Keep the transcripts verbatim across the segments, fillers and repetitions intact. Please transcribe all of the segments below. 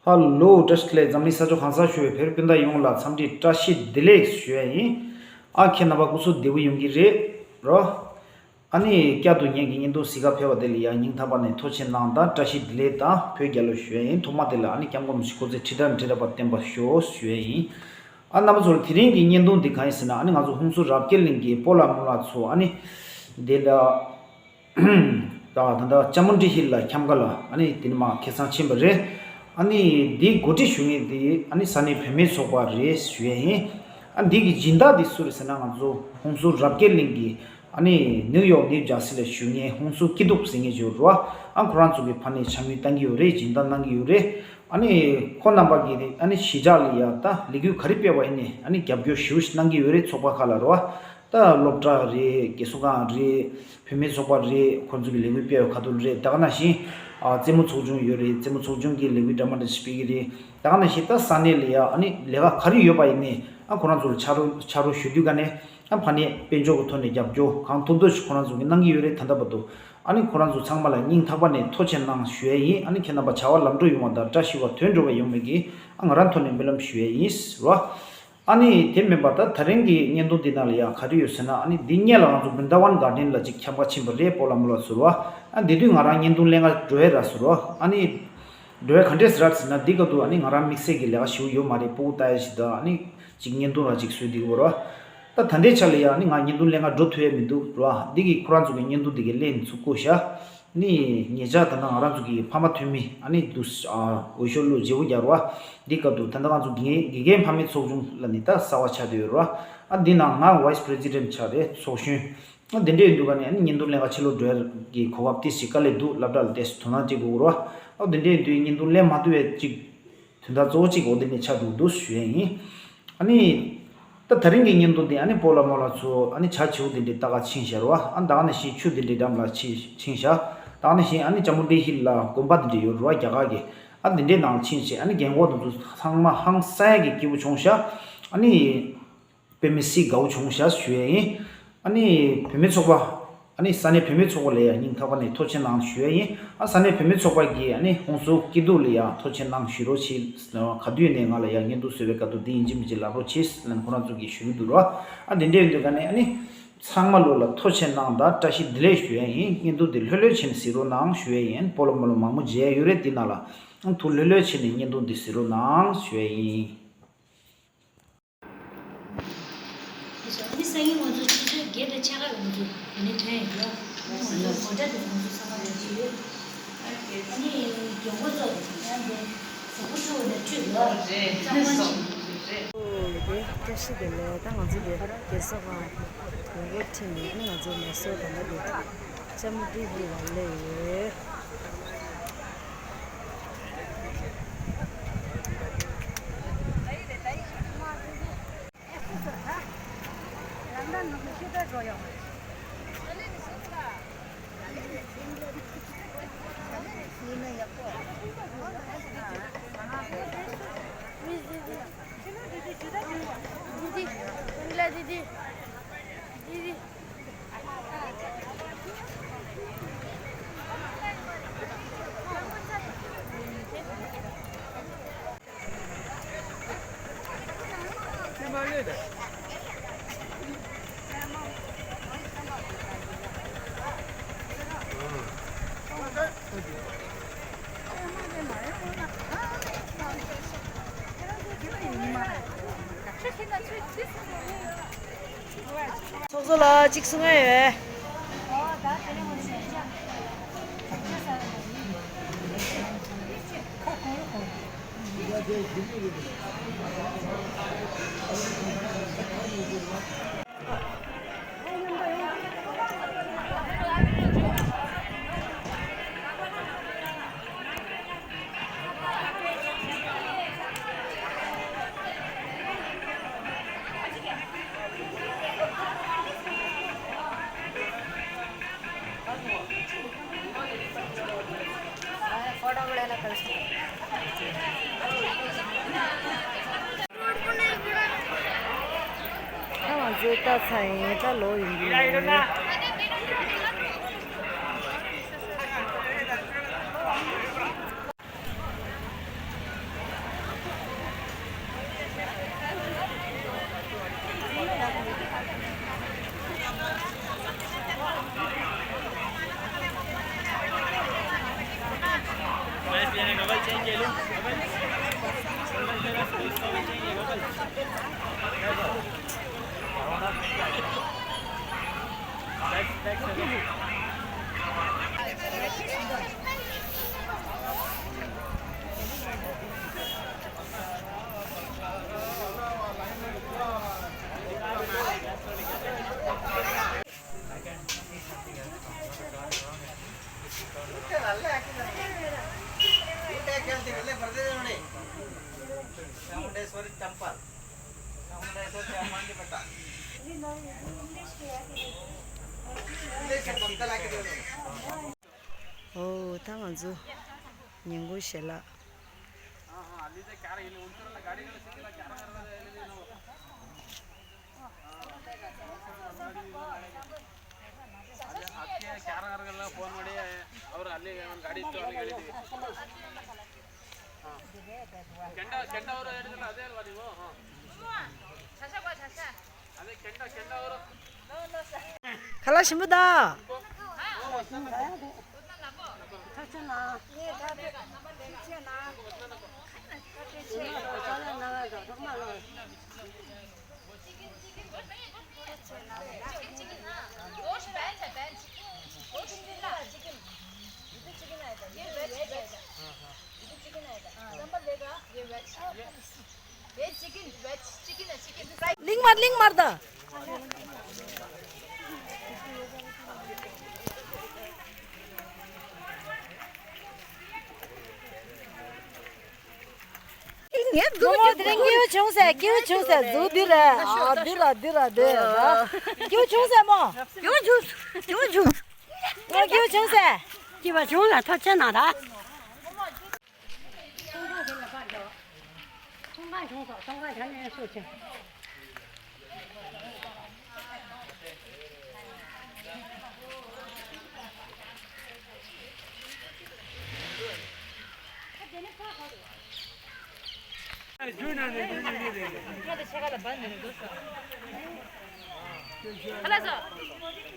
ཧ་ལོ། བཀྲ་ཤིས་བདེ་ལེགས། འཛམ་གླིང་ས་ཕྱོགས་གང་སར་བཞུགས་པའི་བོད་རིགས་སྤུན་ཟླ་ཡོངས་ལ་འཚམས་འདྲི་བཀྲ་ཤིས་བདེ་ལེགས་ཞུ་ཡ་ཡིན། ཨ་ཁྱེད་རྣམ་པ་སྐུ་གཟུགས་བདེ་པོ་ཡོང་གི་རེད་རོ། ཨ་ནི་བསྐྱར་དུ་ངེད་ཀྱི་བརྙན་ཐུང་གཟིགས་ག་ཕེབས་པ་དེ་ལ་ཡང་སྙིང་ཐག་པ་ནས་ཐུགས་རྗེ་གནང་དང་བཀྲ་ཤིས་བདེ་ལེགས་དང་བོད་རྒྱལ་ལོ་ཞུ་ཡ་ཡིན། ཐོག་མ་དེ་ལ་ཨ་ནི་སྐྱབས་མགོན་རིན་པོ་ཆེ་སྐུ་ཚེ་ཁྲི་ཕྲག་ཁྲི་ཕྲག་པར་བརྟན་པར་ཤོག་ཞུ་ཡ་ཡིན། ཨ་རྣམ་པ་ཚོར་དེ་རིང་གི་བརྙན་ཐུང་འདི་གང་ཡིན་ཟེར་ན། ཨ་ནི་ང་ཚོ་ཧུན་སུར་རབ་རྒྱས་གླིང་གི་སྤོ་ལགས་རྨོ་ལགས་ཚོ་ཨ་ནི་དེ་ལ་ད་ད་ལྟ་ཅ་མུན་ཌི་ཧིལ་ལ་འཁྱམ་ག་ལ་ཨ་ནི་དེ་ནི་མ་ཁེ་སང་ཕྱིན་པ་རེད། ཨ་ནི་འདི་འགོ་ཁྲིད་ཞུ་མཁན་དེ་ཨ་ནི་ས་གནས་བུད་མེད་ཚོགས་པ་རེད་ཞུ་ཡས་ཡིན། ཨ་འདི་གི་སྦྱིན་བདག་འདི་སུ་རེད་ཟེར་ན། ང་ཚོ་ཧུན་སུར་རབ་རྒྱས་གླིང་གི་ཨ་ནི་ནིའུ་ཡོག་ནིའུ་ཇར་སི་ལ་བཞུགས་མཁན་ཧུན་སུར་སྐྱིད་སྡུག་ཟེར་མཁན་ཅིག་ཡོད་རེད་བ། ཨ་ཁོ་རང་ཚོ་གི་ཕ་ནས་ཕྱག་དངུལ་བཏང་གི་ཡོད་རེད། སྦྱིན་བདག་གནང་གི་ཡོད་རེད། ཨ་ནི་ཁོ་རྣམ་པ་གི་ཨ་ནི་གཞིས་ཆགས་ལ་ཡ་ད་ལས་འགུལ་ག་རེ་སྤེལ་བ་ཡིན་ནའི་ཨ་ནི་རྒྱབ་སྐྱོར་ཞེ་པོ་ཞིག་གནང་གི་ཡོད་རེད། ཚོགས་པ་ཁག་ལ་རེད་བ། ད་སློབ་གྲྭ་རེད། རྒས་གསོ་ཁང་རེད། བུད་མེད་ཚོགས་པ་རེད། ཁོ་ཚོ་གི་ལས་འགུལ་སྤེལ་བ་ཁ་ཐུག་རེད། ད་ག་ནང་བཞིན་ཨ་རྩེད་མོ་ཚོགས་ཆུང་ཡོད་རེད། རྩེད་མོ་ཚོགས་ཆུང་གི་ལས་འགུལ་འདྲ་མི་འདྲ་ཞིག་སྤེལ་གི་རེད། ད་ག་ནང་བཞིན་ད་ས་གནས་ལ་ཡ་ཨ་ནི་ལས་ཀ་ག་རེ་ཡོད་པ་ཡིན་ནའི་ཨ་ཁོ་རང་ཚོ་ལ་ཕྱག་རོགས་ཕྱག་རོགས་ཞུ་དུས་ག་ནས་ཨ་ཕ་ནས་དཔལ་འབྱོར་གྱི་ཐོག་ནས་རྒྱབ་སྐྱོར་གང་ཐུབ་ཐུབ་ཞིག་ཁོ་རང་ཚོ་གི་གནང་གི་ཡོད་རེད། ད་ལྟ་བར་དུ་ཨ་ནི་ཁོ་རང་ཚོ་ཚང་མ་ལ་སྙིང་ཐག་པ་ནས་ཐུགས་རྗེ་གནང་ཞུ་ཡས་ཡིན། ཨ་ནི་ཁྱེད་རྣམ་པ་བྱ་བ་ལམ་འགྲོ་ཡོང་བ་དང་བཀྲ་ཤིས་པ་དོན་འགྲུབ་པ་ཡོང་བའི་གི་ཨ་ང་རང་ཐོག་ནས་སྨོན་ལམ་ཞུ་ཡས་ཡིན་ཟེར་བ། ཨ་ནི་དེ་མིན་པ་ད་ད་རིང་གི་བརྙན་ཐུང་འདི་ནང་ལ་ཡང་ག་རེ་ཡོད་ཟེར་ན། ཨ་ནི་འདི་སྔོན་ལ་ང་ཚོ་བྲིན་དཱ་ཝན་གར་ཌེན་ལ་ཅིག་འཁྱམ་ག་ཕྱིན་པ་རེད། སྤོ་ལགས་རྨོ་ལགས་ཚོ་ར། ཨ་དེ་དུས་ང་རང་བརྙན་ཐུང་ལེན་ག་འགྲོ་ཡས་ར་ཟེར་རོ། ཨ་ནི་འགྲོ་ཡས་ག་འདྲས་ཟེར་ར་ཟེར་ན། འདི་སྐབས་དུ་ཨ་ནི་ང་རང་དམིགས་བསལ་གྱི་ལས་ཀ་ཞེ་པོ་ཡོད་མ་རེད། སྤུ་གུ་ལྟ་ཡས་ཞིག་དང་ཨ་ནི་ཅིག་བརྙན་ཐུང་ར་ཅིག་བཟོས་འདི་གོ་ར། ད་ད་ལྟའི་ཆ་ལ་ཡ་ཨ་ནི་ང་བརྙན་ཐུང་ལེན་ག་འགྲོ་ཐུབ་ཡས་མི་འདུག་ར། འདི་གི་ཁོ་རང་ཚོ་གི་བརྙན་ཐུང་འདི་གི་ལེན་ཚུགས་གོ་ཤ། ནི་ཉེ་ཆར་ད་ལྟ་ང་རང་ཚོ་གི་ཕ་མ་ཐོན་མི་ཨ་ནི་འདུག་ཨ་འོས་ཤོག་བླུགས་བརྗེ་པོ་རྒྱག་རོགས། འདི་སྐབས་དུ་ད་ལྟ་ང་ཚོ་དགེ་རྒན་དགེ་རྒན་ཕ་མའི་ཚོགས་ཆུང་ལ་ནི་ད་གསར་བ་ཆགས་བསྡད་ཡོད་རོགས། ཨ་འདི་ནང་ང་vice president ཆགས་རེད། ཚོགས་གཞོན། ཨ་འདི་འདྲས་ཡིན་དུས་ག་ནས་ཨ་ནི་བརྙན་ཐུང་ལེན་ག་ཕྱི་ལོགས་འགྲོ་ཡ་གི་གོ་སྐབས་ཏི་ཞིག་དཀའ་ལས་འདུག་སློབ་གྲྭ་ལ་ཏོག་ཙམ་དོ་སྣང་བྱེད་དགོས་རོགས། ཨ་འདི་འདྲས་ཡིན་དུས་བརྙན་ཐུང་ལེན་མ་ཐུབ་ཡ་ཅིག་དོན་དག་གཙོ་བོ་གཅིག་འོ་དེ་ནས་ཆགས་འགྲོ་འདུག་ཞུ་ཡས་ཡིན། ཨ་ནི། ད་ད་རིང་གི་བརྙན་ཐུང་འདི་ཨ་ནི་སྤོ་ལགས་རྨོ་ལགས་ཚོ་ཨ་ནི་བྱ་བྱིའུ་དེ་འདྲས་ལྟ་ག་ཕྱིན་ཤར་བ། ཨ་ད་ག་ནང་བཞིན་ཆུ་དེ་འདྲས་འགྲམ་ལ་ཕྱིན་ཕྱིན་ཤར། ད་ག་ནང་བཞིན་ཨ་ནི་ཅ་མུན་ཌི་ཧིལ་ལ་དགོན་པ་དེ་འདྲས་ཡོད་རེད་བ། རྒྱ་གར་གི་ཨ་དེ་འདྲས་ནང་ཕྱིན་བྱས་ཨ་ནི་རྒན་གོག་དེ་ཚོ་ཚང་མ་ཧང་སང་ཡ་གི་སྐྱིད་པོ་བྱུང་ཤག་ཨ་ནི། དཔེ་མི་སྲིད་དགའ་བོ་བྱུང་ཤག་ཞུ་ཡས་ཡིན། ཨ་ནི་བུད་མེད་ཚོགས་པ། ཨ་ནི་ས་གནས་བུད་མེད་ཚོགས་པ་ལ་ཡང་སྙིང་ཐག་པ་ནས་ཐུགས་རྗེ་གནང་ཞུ་ཡས་ཡིན། ཨ་ས་གནས་བུད་མེད་ཚོགས་པ་གིས་ཨ་ནི་ཧུན་སུར་སྐྱིད་སྡུག་ལ་ཡང་ཐུགས་རྗེ་གནང་ཞུ་རོགས་བྱེད། ག་དུས་ནས་ང་ལ་ཡང་བརྙན་ཐུང་བཟོ་བའི་སྐབས་དུ་འདི་ཡིན་གཅིག་མིན་གཅིག་ལབ་རོགས་བྱེད་ལབ་ཁོ་རང་ཚོ་གིས་ཞུ་གི་འདུག་ར། ཨ་དེ་འདྲས་ཡིན་དུས་ག་ནས་ཨ་ནི་ཚང་མ་ལོ་ལ་ཐུགས་རྗེ་གནང་དང་བཀྲ་ཤིས་བདེ་ལེགས་ཞུ་ཡས་ཡིན། བརྙན་ཐུང་འདི་ལྷོད་ལྷོད་བྱས་ནས་གཟིགས་རོགས་གནང་ཞུ་ཡས་ཡིན། སྤོ་ལགས་རྨོ་ལགས་མང་པོ་མཇལ་ཡས་ཡོད་རེད། འདི་ནང་ལ་ཨ་ཐུགས་ལྷོད་ལྷོད་བྱས་ནས་བརྙན་ཐུང་འདི་གཟིགས་རོགས་གནང་ཞུ་ཡས་ཡིན། དེ་ཚོ་ཨ་ནི་སང་ཉིན་ང་ཚོ་ཕྱི་ཕྱོགས་བརྒྱད་དང་ཕྱེད་ཀ་ལ་ང་ཚོ་དེ་ནས་ཐོན་ཡོང་གི་ཡོད། ཨ་ནི་ང་ཚོ་སྒོ་འགྲམ་དེ་ཚོ་ང་ཚོ་ཚང་མ་འགྲོ་གི་ཡོད། ཨ་ནི་རྒན་གོག་ཚོ་ཡང་དེ་གཟུགས་པོ་ཆུ་བོ་ནས་འཁྲུད་ཡོད། གཙང་མ་ཞིག་ཨོ་ཡོད་དེ་བཀྲ་ཤིས་བདེ་ལེགས། ད་ང་ཚོ་དེ་རྒས་གསོ་ཁང་རྒན་གོག་ཁྲིད་ནས་ཨ་ནི་ང་ཚོ་མེ་སོར་དང་ད་དེ་ཅ་མུ་ཏི་ཧིལ་ལ་སླེབས་ཡོད། ཚོགས་གཙོ་ལགས་གཅིག་གསུང་ཡ་ཡོད། ད་ང་ཚོའི་ལྟ་ཚང་ཡིན། ད་ལོག་ཡོང་གི་ཡོད། Chamundeshwari temple. ಚಾಮುಂಡೇಶ್ವರಿ ಚಾಮುಂಡಿ ಬೆಟ್ಟ. ಇಂಗ್ಲಿಷ್ ಬೊಂಬೆಲ್ ಹಾಕಿದ್ದೀವಿ. ಓ, ತಾ ಮಂಜು. ನಿಂಗೂ ಶೆಲ. ಹಾ, ಹಾ, ಅಲ್ಲಿದೆ ಕ್ಯಾರ-, ಇಲ್ಲಿ ಉಳ್ತಿರಲ್ಲ ಗಾಡಿಗಳು ಸಿಕ್ಕಿಲ್ಲ, ಕ್ಯಾರ ನಾವು. ಅದೇ, ಅದಕ್ಕೆ ಕ್ಯಾರರ್ಗೆಲ್ಲ ಫೋನ್ ಮಾಡಿ, ಅವ್ರು ಅಲ್ಲಿ ಒಂದು ಗಾಡಿ ಇತ್ತು, ಅವ್ರಿಗೆ ಹೇಳಿದ್ವಿ. ಹಾ. ಕೆಂಡ, ಕೆಂಡ ಅವರು ಹೇಳಿದ್ರಲ್ಲ, ಅದೇ ಅಲ್ವಾ ನೀವು? ಹಾ. ಅದೇ ಕೆಂಡ, ಕೆಂಡ ಅವರು. ཁ་ལག་ཞིམ་པོ་ད། གླིང་དམར་གླིང་དམར་ད། ངས་མོ་མོ་དེ་རིང་སྐྱིད་པོ་བྱུང་ཟེར། སྐྱིད་པོ་བྱུང་ཟེར། གཟུགས་འདི་རེད། ཨ་འདི་ར་འདི་ར་འདི་ར། སྐྱིད་པོ་བྱུང་ཟེར་མོ། སྐྱིད་པོ་བྱུང་། སྐྱིད་པོ་བྱུང་། ངས་སྐྱིད་པོ་བྱུང་ཟེར། སྐྱིད་པ་བྱུང་ལ་ཐུགས་རྗེ་གནང་ར། ཚོང་ཁང་བྱུང་སོང་། ཚོང་ཁང་བྱུང་སོང་། ཚོང་ཁང་བྱུང་ནས་སུ་ཆེ།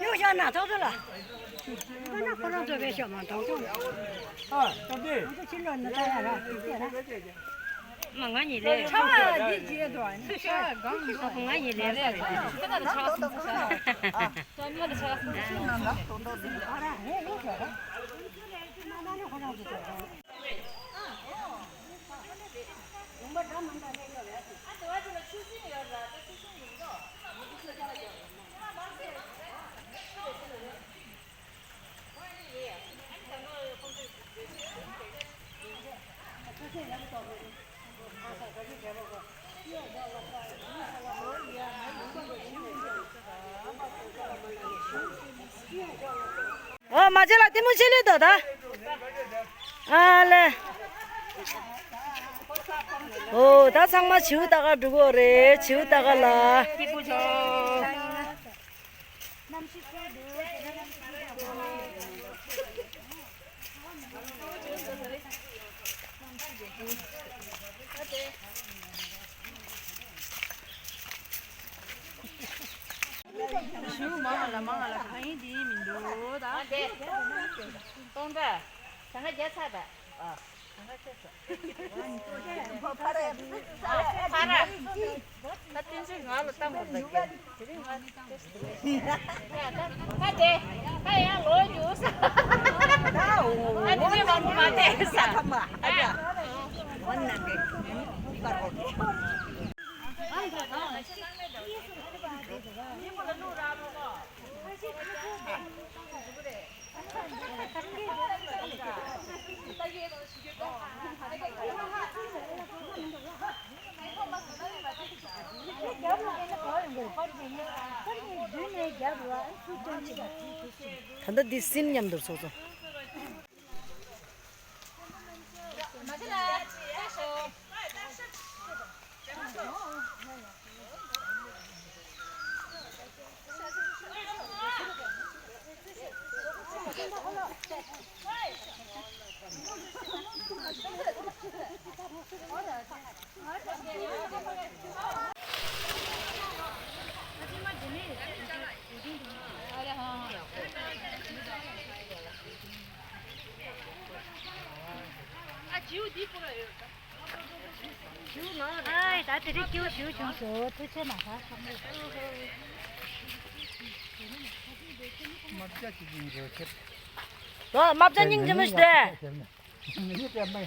ཡོད་ཤག་ན་ཐོག་ཐོག་ལ། ཁོ་ན་ཁོ་རང་ཚོ་བས་ཤོག་མ་གཏོང་གཏོང་། ཨ་སྟབས་བདེ། ང་ཚོ་ཕྱི་ལོགས་ན་ད་ཡ་ར་ཅིག་སྐྱེས་ར། མ་ང་གཉིས་ལས་རེད། ཆ་བ་འདི་བརྗེད་འགྲོ་ཨ་ནི་ཤ་གང་འགྲོ། ང་གཉིས་ལས་རེད། ཁྱེད་རང་ཆ་སོང་ས། ང་ད་ཆ་སོང་ས། ཨ་ར་རེད་རེད་ཟེར་ར། ང་ད་ནི་ཁོ་རང་ཚོ་ཚོ། ཨོ་མ་བྱེད་ལ་ལྟད་མོ་བྱེད་ལེ་དོ་ད། ཨ་ལེ། ཨོ་ད་ཚང་མ་བྱིའུ་ལྟ་ག་འགྲོ་གི་རེད། བྱིའུ་ལྟ་ག་ལ། ཞུ་མང་ལ་མང་ལ་གང་ཡིན་དེ་ཡིན་མི་འདུག་ད། སྟོང་ཕྲག་ད་ང་བརྒྱ་ཚར་ད། ཨ། ད་ང་ཚར་སོང་། ཕ་ར། ད་བསྟན་འཛིན་ང་ལ་བཏང་དགོས་ད་རྒྱ། དེ་རིང་ང་བསྟན་འཛིན། ད་དེ་ད་ཡང་ལོ་ཉུང་ས། ད་དེ་ནས་མང་པོ་མ་བལྟས་ས། ཨ་ཡ། ད་ལྟ་འདི་སྲིན་མཉམ་དུ་ཚོགས་སོང་། ཨའི་ད་དེ་རིང་སྐྱིད་པོ་ཞེ་པོ་བྱུང་སོང་། ཐུགས་རྗེ་གནང་ཧ་ཧ། རྨ་བྱ་ཅིག་ཡིན་དགོས་ཁྱེད། རོ་རྨ་བྱ་སྙིང་རྗེ་མོ་ཞིག་སྟེ། ངེད་ཀྱི་མེ།